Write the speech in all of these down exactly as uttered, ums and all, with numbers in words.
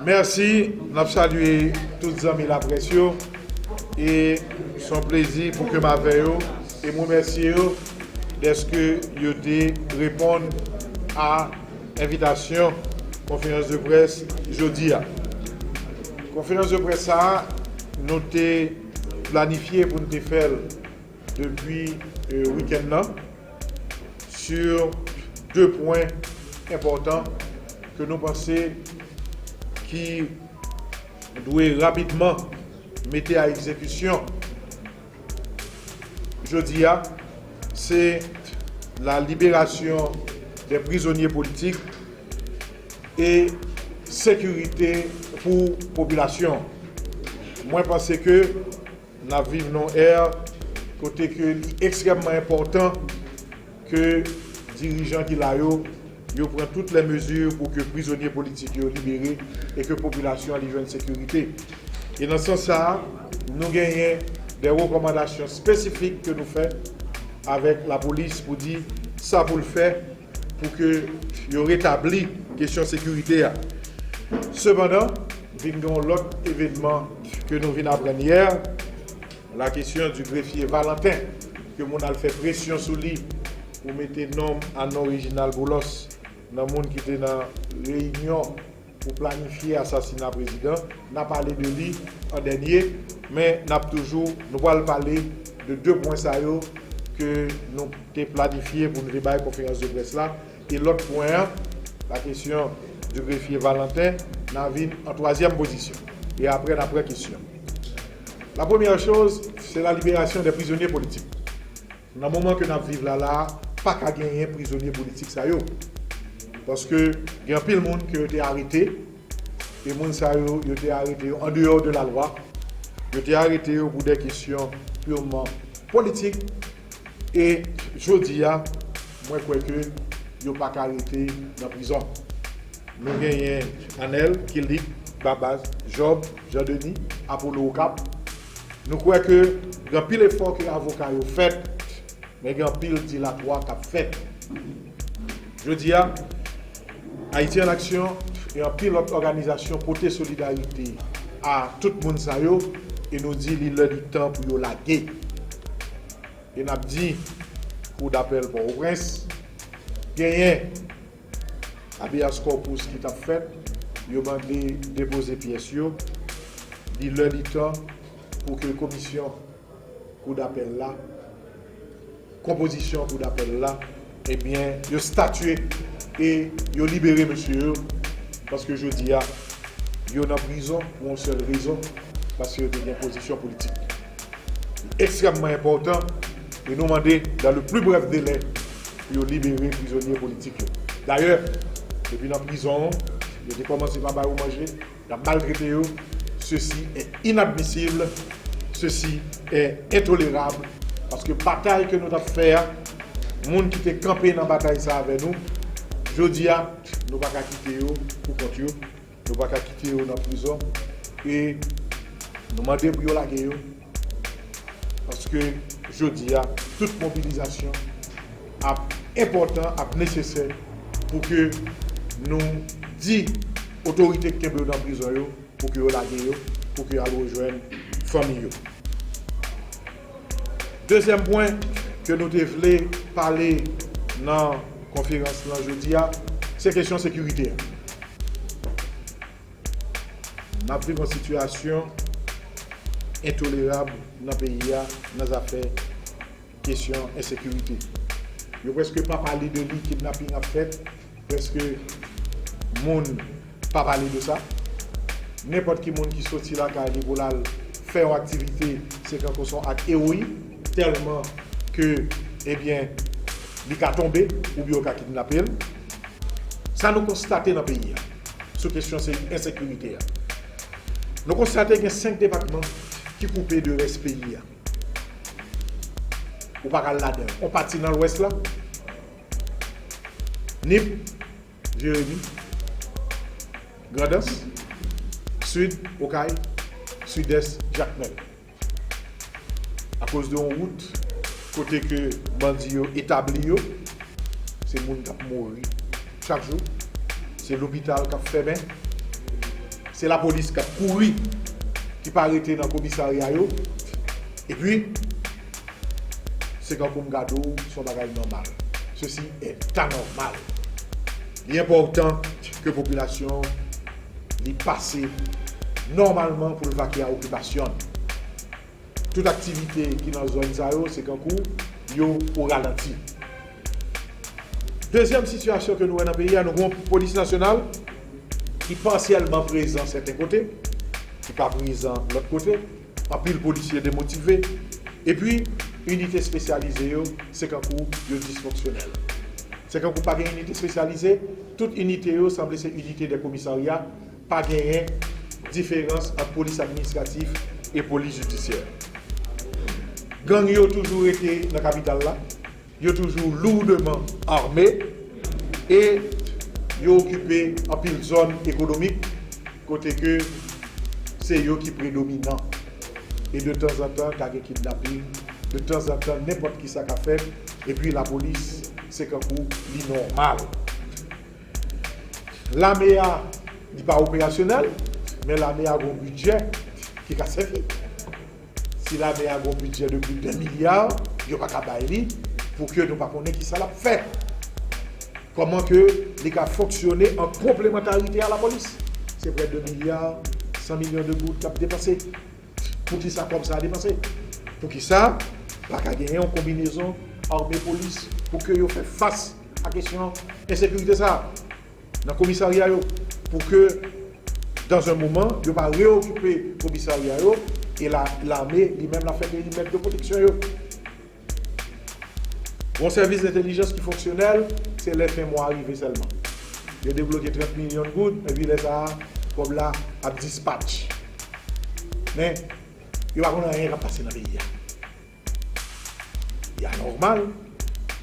Mèsi, n ap salye tout zanmi laprès yo e se yon plezi pou ke m avè yo e m remèsye yo dèske yo te reponn a envitasyon konferans de près jodi a. Konferans de près sa a, nou te planifye pou n te fè l depi eh, wikenn nan sur de pwen enpòtan ke nou panse ki dwe rapidman mete a egzekisyon jodi a, se la liberasyon de prizonye politik e sekirite pou popilasyon. Mwen panse ke n ap viv nan yon è kote ke li ekstrèmman enpòtan ke dirijan ki la yo, yo pran tout lè mezi pou ke prizonye politik yo libere e ke popilasyon an li jwenn sekirite. E nan sans sa a, nou genyen de rekòmandasyon espesifik ke nou fè avèk lapolis pou di sa pou l fè pou ke yo retabli kesyon sekirite a. Sepandan, vin gen yon lòt evènman ke nou vin aprann yè, la kesyon di grefye Valentin, ke moun al fè presyon sou li pou mete non a non Reginald Boulos nan moun ki te nan reyinyon pou planifye asasina prezidan. N a pale de li an dènye, men n ap toujou, nou pral pale de de pwen sa yo ke nou te planifye pou nou te bay konferans de près la. E lòt pwen an, la kesyon di grefye Valentin, n a vin an twazyèm pozisyon. E apre, n a pran kesyon. La premyè choz, se la liberasyon de prizonye politik. Nan moman ke n ap viv la la a, pa ka genyen prizonye politik sa yo. Paske gen anpil moun ke yo te arete, e moun sa yo, yo te arete yo an deyò de la lwa. Yo te arete yo pou de kesyon pirman politik. E jodi a, mwen kwè ke yo pa ka rete nan prizon. Nou genyen Anèl, Kilik, Babas, Jòb, Jan Deni, Apolo Okap. Nou kwè ke gen anpil efò ke avoka yo fèt, men gen anpil dilatwa k ap fèt. Jodi a, Ayiti an Aksyon e anpil lòt òganizasyon pote solidarite a tout moun sa yo e nou di li lè li tan pou yo lage. E n ap di Kou dapèl Pòtoprens genyen habeas corpus ki t ap fèt, yo mande depoze pyès yo, li lè li tan pou ke komisyon Kou dapèl la, konpozisyon Kou dapèl la, ebyen, yo statye e yo libere mesye yo, paske jodi a, yo nan prizon pou yon sèl rezon, paske yo te gen pozisyon politik. Li ekstrèmman enpòtan e nou mande, dans le plus bref délai, pou yo libere prizonye politik yo. Dayè, depi nan prizon an, yo te kòmanse pa ba yo manje, y ap maltrete yo. Ceci est inadmissible, ceci est intolérable, paske batay ke nou t ap fè a, moun ki te kanpe nan batay sa avè nou, jodi a, nou pa ka kite yo pou kont yo, nou pa ka kite yo nan prizon, e nou mande pou yo lage yo, paske jodi a, tout mobilizasyon ap enpòtan, ap nesesè pou ke nou di otorite ki kenbe yo nan prizon yo, pou ke yo lage yo, pou ke yo al rejwenn fanmi yo. Dezyèm pwen ke nou te vle pale nan konferans lan jodi a, se kesyon sekirite a. N ap viv yon sitiyasyon entolerab nan peyi a, nan zafè kesyon ensekirite. Yo prèske pa pale de li, kidnaping ap fèt, prèske moun pa pale de sa. Nenpòt ki moun ki soti lakay li pou l al fè yon aktivite, se tankou se yon ak ewoyi, tèlman ke, ebyen, li ka tonbe oubyen yo ka kidnape l. Sa nou konstate nan peyi a, sou kesyon se ensekirite a. Nou konstate gen senk depatman ki koupe de rès peyi a. Ou pa ka al ladan yo. On pati nan Lwès la, Nip, Jeremi, Grandans, Sid, Okay, Sidès, Jakmèl. Akoz de yon wout kote ke bandi yo etabli yo, se moun k ap mouri chak jou, se lopital k ap fèmen, Se lapolis k ap kouri, ki pa rete nan komisarya yo. Epi, se kankou m gade w, se yon bagay nòmal. Ceci est anormal. Li enpòtan ke popilasyon li pase nòmalman pou l vake a okipasyon l. Tout aktivite ki nan zòn sa yo, se kankou yo o ralanti. Dezyèm sitiyasyon ke nou wè nan peyi a, nou gen yon polis nasyonal ki pasyèlman prezan sèten kote, ki pa prezan lòt kote, anpil polisye demotive, epi inite espesyalize yo, se kankou yo disfonksyonèl. Se kankou pa gen inite espesyalize, tout inite yo sanble se inite de komisarya, pa genyen diferans ant polis administratif e polis jidisyè. Gang yo toujou rete nan kapital la, yo toujou lourdement armés e yo okipe anpil zòn ekonomik kote ke se yo ki predominan. E de tanzantan, ka gen kidnaping, de tanzantan, nenpòt kisa ka fèt, epi lapolis, se kankou li nòmal. Lame a, li pa operasyonèl, men lame a gon bidjè ki ka sèvi. Si lame a gon bidjè de plis de milya, yo pa ka bay li pou ke nou pa konnen kisa l ap fè. Kòman ke li ka fonksyone an konplemantarite a lapolis? Se prè de milya san milyon de goud k ap depanse. Poukisa kòb sa a depanse? Poukisa pa ka genyen yon konbinezon ame polis pou ke yo fè fas a kesyon ensekirite sa a nan komisarya yo? Pou ke, dans un moment, yo pa reokipe komisarya yo e la, lame li menm l ap fè perimèt de pwoteksyon yo. Yon sèvis entèlijans ki fonksyonèl, se lè fen mwa a rive sèlman. Yo debloke trant milyon goud, epi lè sa a, kòb la ap dispatch. Men, yo pa konn anyen k ap pase nan peyi a. Li anòmal,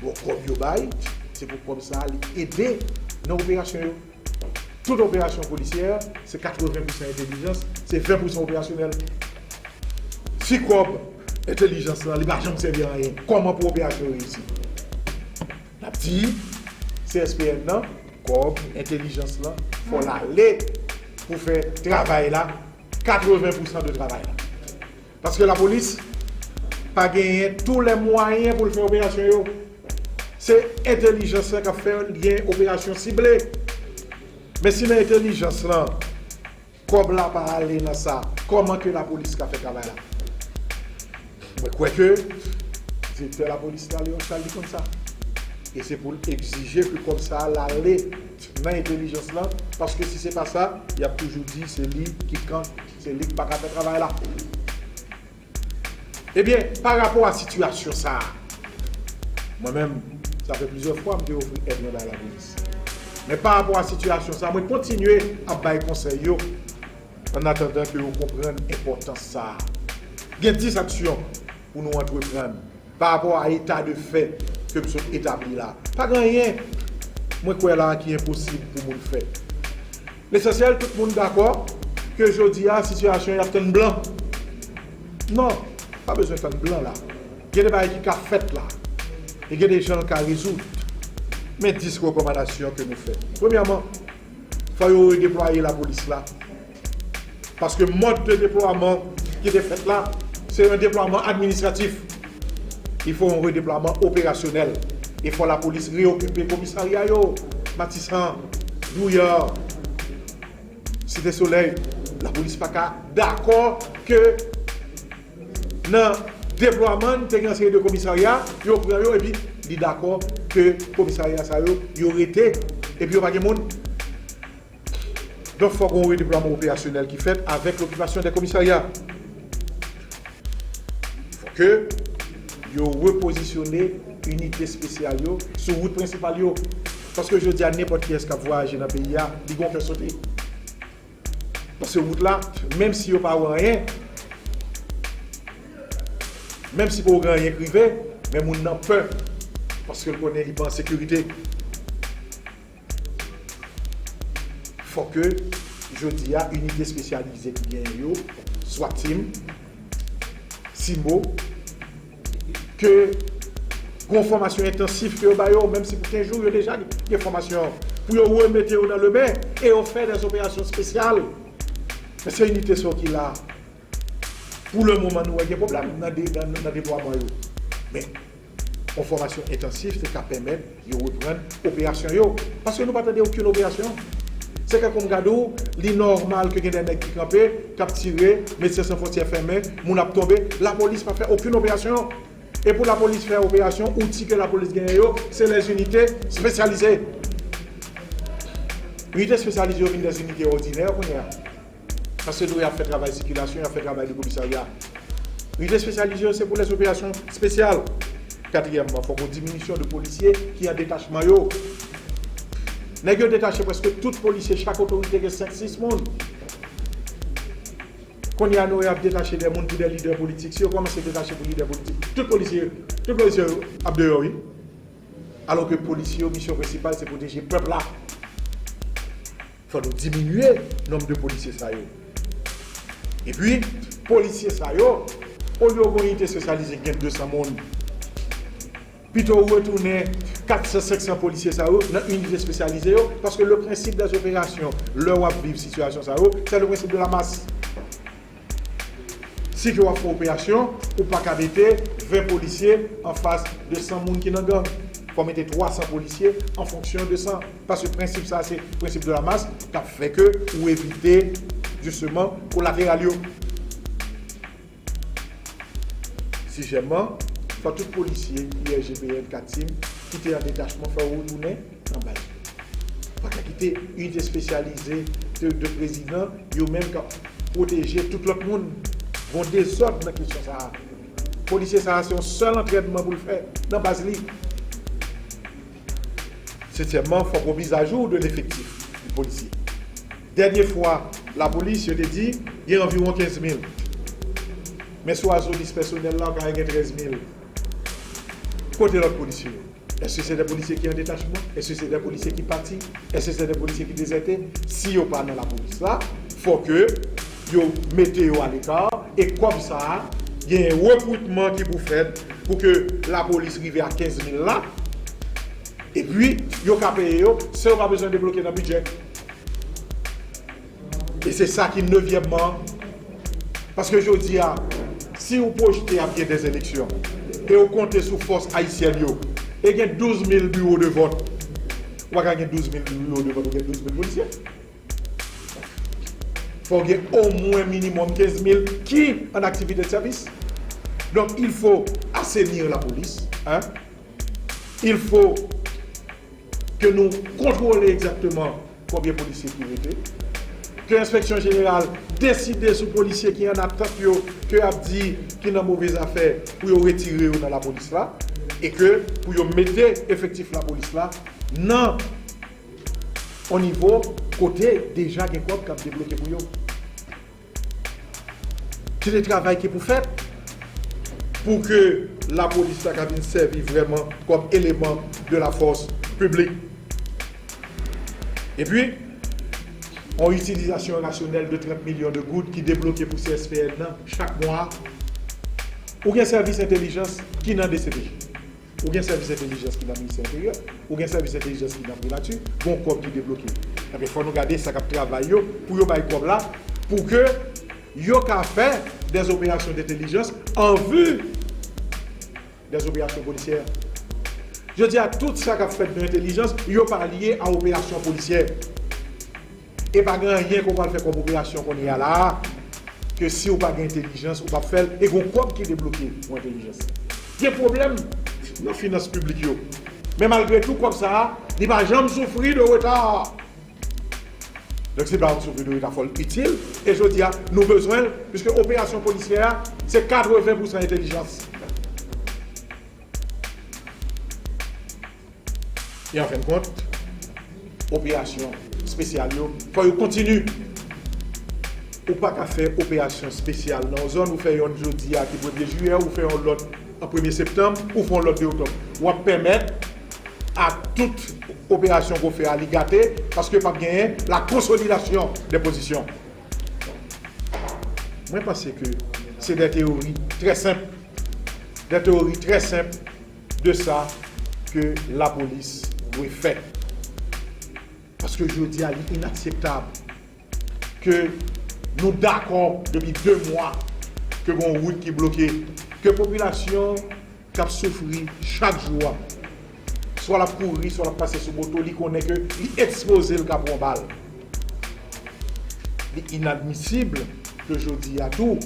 bon, kòb yo bay, se pou kòb sa a li ede nan operasyon yo. Tout operasyon polisyè, se katreven pousan entèlijans, se ven pousan operasyonèl. Si kòb entèlijans lan, li pa janm sèvi a anyen, kòman pou operasyon yo reyisi? N ap di, C S P N nan, kòb entèlijans lan, fò l ale pou fè travay la, katreven pousan de travay la. Paske lapolis pa genyen tou lè mwayen pou l fè operasyon yo. Se entèlijans lan k ap fè l gen operasyon sible. Men si nan entèlijans lan, kòb la pa ale nan sa, kòman ke lapolis ka fè travay la? Mwen kwè ke direktè lapolis la, Léon Charles, li konn sa. E se pou l egzije ke kòb sa a l ale nan entèlijans lan, paske si se pa sa, y ap toujou di se li ki kan, se li k pa ka fè travay la. Ebyen, pa rapò a sitiyasyon sa a, mwen menm, sa fè plizyè fwa m te ofri èd mwen bay lapolis. Men pa rapò a sitiyasyon sa a, mwen kontinye ap bay konsèy yo, an atandan ke yo konprann enpòtans sa a. Gen dis aksyon pou nou antreprann pa rapò a eta de fè ke m sot etabli la. Pa gen anyen mwen kwè la a ki enposib pou moun fè. Lesansyèl, tout moun dakò ke jodi a, sitiyasyon y ap tann blan. Non, pa bezwen tann blan la. Gen de bagay ki ka fèt la. E gen de jan l ka rezoud. Men dis rekòmandasyon ke nou fè. Premyèman, fò yo redeplwaye lapolis la. Paske mòd de deplwaman ki te fèt la, se yon deplwaman administratif. Il faut yon redeplwaman operasyonèl. E fò lapolis reokipe komisarya yo, Matisan, Douyè, Site Solèy. Lapolis pa ka dakò ke nan deplwaman, te gen yon seri de komisarya, yo pran yo, epi li dakò ke komisarya sa yo, yo rete, epi yo pa gen moun. Donk, fòk yon redeplwaman operasyonèl ki fèt avèk lokipasyon de komisarya. Fòk yo repozisyone inite espesyal yo sou wout prensipal yo. Paske jodi a, nenpòt kiyès k ap vwayaje nan peyi a, li gen yon kè sote. Paske wout la, menm si yo pa wè anyen, menm si pa w gen anyen k rive, men moun nan pè, paske l konnen li pa an sekirite. Fò ke jodi a, inite espesyalize ki genyen yo, SWAT team, CIMO, ke gon fòmasyon entansif ke yo ba yo, menm si pou kenz jou, yo deja gen fòmasyon an, pou yo remete yo nan le bain e yo fè des opérations spéciales. Men se inite sa yo ki la. Pou le moman, nou wè gen pwoblèm nan de, nan, nan deplwaman yo. Men, yon fòmasyon entansif, se ka pèmèt yo reprann operasyon yo. Paske nou pa tande okenn operasyon. Se kankou m gade w, li nòmal ke gen de nèg ki kanpe, k ap tire, Medsen San Fwontyè fèmen, moun ap tonbe, lapolis pa fè okenn operasyon. E pou lapolis fè operasyon, outi ke lapolis genyen yo, se lèzinite espesyalize. Inite espesyalize yo vin dèzinite òdinè kounye a. Paske nou y ap fè travay sikilasyon, y ap fè travay de komisarya. Inite espesyalize yo, se pou lèzoperasyon espesyal. Katriyèmman, fòk yon diminisyon de polisye ki an detachman yo. Nèg yo detache prèske tout polisye, chak otorite gen senk, sis moun. Kounye a, nou y ap detache de moun pou de lidè politik. Si yo kòmanse detache pou lidè politik, tout polisye, tout polisye yo ap deyò, wi. Alò ke polisye yo, misyon prensipal, se pwoteje pèp la. Fò nou diminye nonb de polisye sa yo. Epi, polisye sa yo, olye w gen yon inite espesyalize ki gen de san moun, pito w retounen kat san, senk san polisye sa yo nan inite espesyalize yo, paske le principe des opérations, lè w ap viv sitiyasyon sa yo, c'est le principe de la masse. Si ke w ap fè operasyon, ou pa ka mete ven polisye anfas de san moun ki nan gang. Fò w mete twa san polisye an fonksyon de san. Paske prensip sa, se prensip de la masse k ap fè ke ou evite, jisteman, kolateral yo. Sizyèmman, fò tout polisye I R G P N, Katim, ki te an detachman, fò yo retounen nan baz yo. Pa ka kite inite espesyalize de, de prezidan, yo menm k ap pwoteje tout lòt moun. Gon dezòd nan kesyon sa a. Polisye sa a, se yon sèl antrènman pou l fè nan baz li. Setyèmman, fòk yon mizajou de lefektif di polisye. Dènye fwa, lapolis, yo te di, gen anviwon kenz mil. Men sou azolis pèsonèl la, ou ka gen trèz mil. Kote lòt polisye yo? Èske se de polisye ki an detachman? Èske se de polisye ki pati? Èske se de polisye ki dezète? Si yo pa nan lapolis la, fò ke yo mete yo aleka, e kòb sa a, gen rekritman ki pou fèt pou ke lapolis rive a kenz mil la, epi yo ka peye yo san yo pa bezwen debloke nan bidjè. E se sa ki nevyèmman. Paske jodi a, si ou pwojte ap gen dèzeleksyon, e ou konte sou fòs ayisyèn yo, e gen douz mil biwo de vòt, ou pa ka gen douz mil biwo de vòt, ou gen douz mil polisye. Fò gen omwen minimòm kenz mil ki an aktivite de sèvis. Donk, il faut assainir la police, hein. Il faut ke nou kontwole egzakteman konbyen polisye ki rete, ke enspeksyon jeneral deside sou polisye ki an atant yo, ke y ap di ki nan move zafè, pou yo retire yo nan lapolis la, e ke pou yo mete efektif lapolis la nan yon nivo kote deja gen kòb k ap debloke pou yo. Se de travay ki pou fèt pou ke lapolis la ka vin sèvi vrèman kòm eleman de la fòs piblik. Epi, yon itilizasyon rasyonèl de trant milyon de goud ki debloke pou C S P N nan chak mwa. Ou gen sèvis entèlijans ki nan D C P J. Ou gen sèvis entèlijans ki nan Ministè Enteryè, ou gen sèvis entèlijans ki nan Prelati, gon kòb ki debloke. Ebyen, fò nou gade sa k ap travay yo pou yo bay kòb la, pou ke yo ka fè des opérations d'intelligence en vue des opérations policières. Jodi a, tout sa k ap fèt nan entèlijans, yo pa lye a operasyon polisyè. E pa gen anyen ke w pral fè kòm operasyon kounye a la a, ke si w pa gen entèlijans, ou p ap fè l, e gon kòb ki debloke pou entèlijans. Gen pwoblèm nan finans piblik yo. Men malgre tou, kòb sa a, li pa janm soufri de reta. Donk, si l pa janm soufri de reta, fò l itil. E jodi a, nou bezwen l, piske operasyon polisyè a, se katreven pousan entèlijans. E an fen de kont, operasyon espesyal yo, fò yo kontini. Ou pa ka fè operasyon espesyal nan yon zòn, ou fè yonn jodi a ki premye jiyè, ou fè yon lòt an premye septanm, ou fè yon lòt de oktòb. W ap pèmèt a tout operasyon ke w fè a li gate, paske p ap genyen la konsolidasyon de pozisyon. Mwen panse ke se de teyori trè senp, de teyori trè senp de sa ke lapolis dwe fè. Paske jodi a, li inakseptab ke Nou dakò depi de mwa ke gon wout ki bloke, ke popilasyon k ap soufri chak jou a, swa l ap kouri, swa l ap pase sou moto, li konnen ke li ekspoze, l ka pran bal. Li inadmisib ke jodi a tou,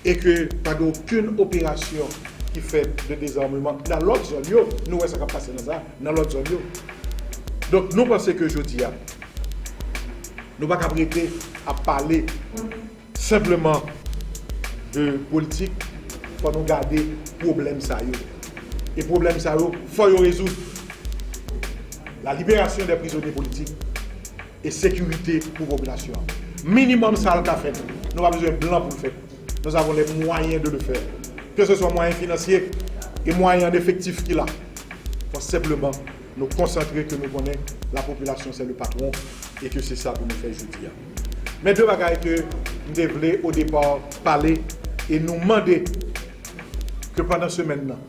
e ke pa gen okenn operasyon ki fèt de dezarmeman nan lòt zòn yo. Nou wè sa k ap pase nan sa, nan lòt zòn yo. Donk, nou panse ke jodi a, nou pa kab rete ap pale senpleman de politik, fò nou gade pwoblèm sa yo. E pwoblèm sa yo, fò yo rezoud. La libération des prisonniers politiques e sekirite pou popilasyon an. Minimòm sa l ka fèt. Nou pa bezwen blan pou l fèt. Nous avons les moyens de le faire. Ke se swa mwayen finansye e mwayen an efektif ki la. Fò senpleman nou konsantre ke nou konnen la population c'est le patron e ke se sa pou nou fè jodi a. Men de bagay ke m te vle o depa pale e nou mande ke pandan semèn nan,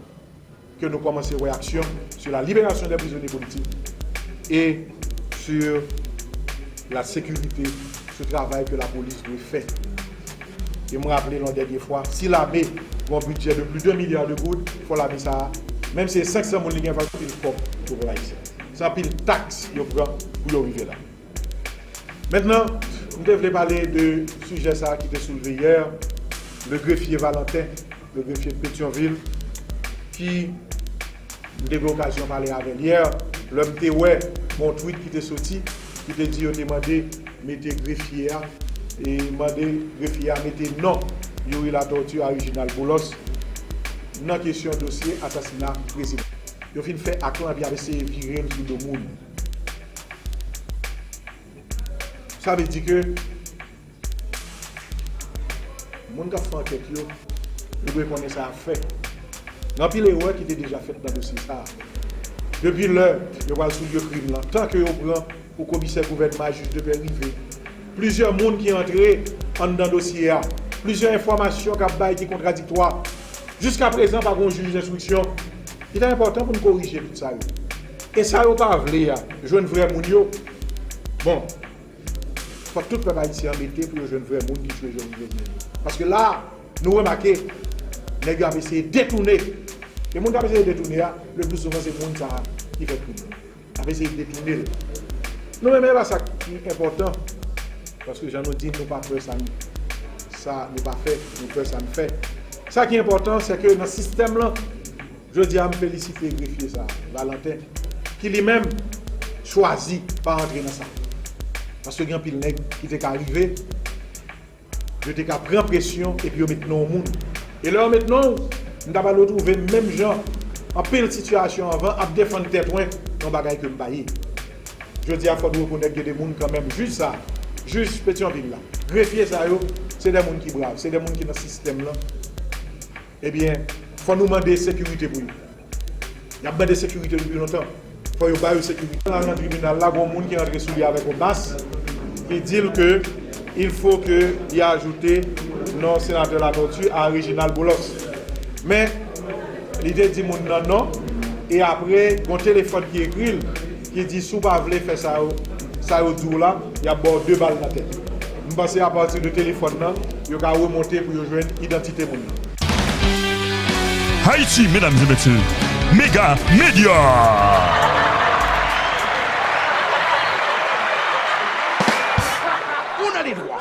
ke nou kòmanse wè aksyon sur la libération des prisonniers politiques et sur la sécurité, ce travail que la police doit faire. E m raple yon dènye fwa, si lame gen yon bidjè de plis de milya de goud, fò lame sa a, menm si se senk san moun li gen, fò l anpil kòb pou pèp ayisyen. Se anpil taks yo pran pou yo rive la. Mentnan, m te vle pale de sijè sa a ki te soulve yè, le grefye Valentin, le grefye de Petyonvil, ki m te gen okazyon pale avè l yè, lè m te wè yon tweet ki te soti, ki te di yo te mande mete grefye a, e mande grefye a mete non Youri Latortue a Reginald Boulos nan kesyon dosye asasina prezidan. Yo fin fè ak lan epi y ap eseye vire l sou do moun. Sa vle di ke moun k ap fè ankèt yo, yo dwe konnen sa y ap fè. Gen anpil erè ki te deja fèt nan dosye sa a. Depi lè yo pral sou lye krim lan, tan ke yo pran pou komisè gouvènman a jij de pè rive, plizyè moun ki antre anndan dosye a, plizyè enfòmasyon k ap bay ki kontradiktwa. Jiskaprezan, pa gen yon jij enstriksyon. Li ta enpòtan pou n korije tout sa yo. E sa yo pa vle a, jwenn vrè moun yo. Bon, fòk tout pèp ayisyen an mete pou yo jwenn vrè moun ki tiye Jovenel Moïse. Paske la, nou remake, nèg yo ap eseye detounen. E moun k ap eseye detounen a, le pli souvan se moun sa a ki fè krim nan. Ap eseye detounen l. Nou menm, e pa sa ki enpòtan. Paske jan nou di, nou pa pè sa n, sa nou pa fè, nou pè sa n fè. Sa ki enpòtan, se ke nan sistèm lan, jodi a, m felisite grefye sa a, Valentin, ki li menm chwazi pa antre nan sa. Paske gen anpil nèg ki te ka rive, yo te ka pran presyon epi yo met non yon moun. E lè yo met non w, m ta pral retwouve m menm jan anpil sitiyasyon anvan ap defann tèt mwen nan bagay ke m pa ye. Jodi a, fò nou rekonèt gen de moun kanmenm, jij sa, jij Petyonvil la, grefye sa yo, se de moun ki brav, se de moun ki nan sistèm lan. Ebyen, fò nou mande sekirite pou yo. Y ap mande sekirite depi lontan. Fò yo ba yo sekirite. Al nan tribinal la, gon moun ki rantre sou li avèk yon mas, ki di l ke il faut que li ajoute non senatè Latortue a Reginald Boulos. Men, li te di moun nan non, e apre, gon telefòn ki ekri l, ki di, "Si w pa vle fè sa yo, sa yo di w la, y ap ba w de bal nan tèt." M panse apati de telefòn nan, yo ka remonte pou yo jwenn idantite moun nan. Haïti, mesdames et messieurs, Méga Média. Ou nan de dwa.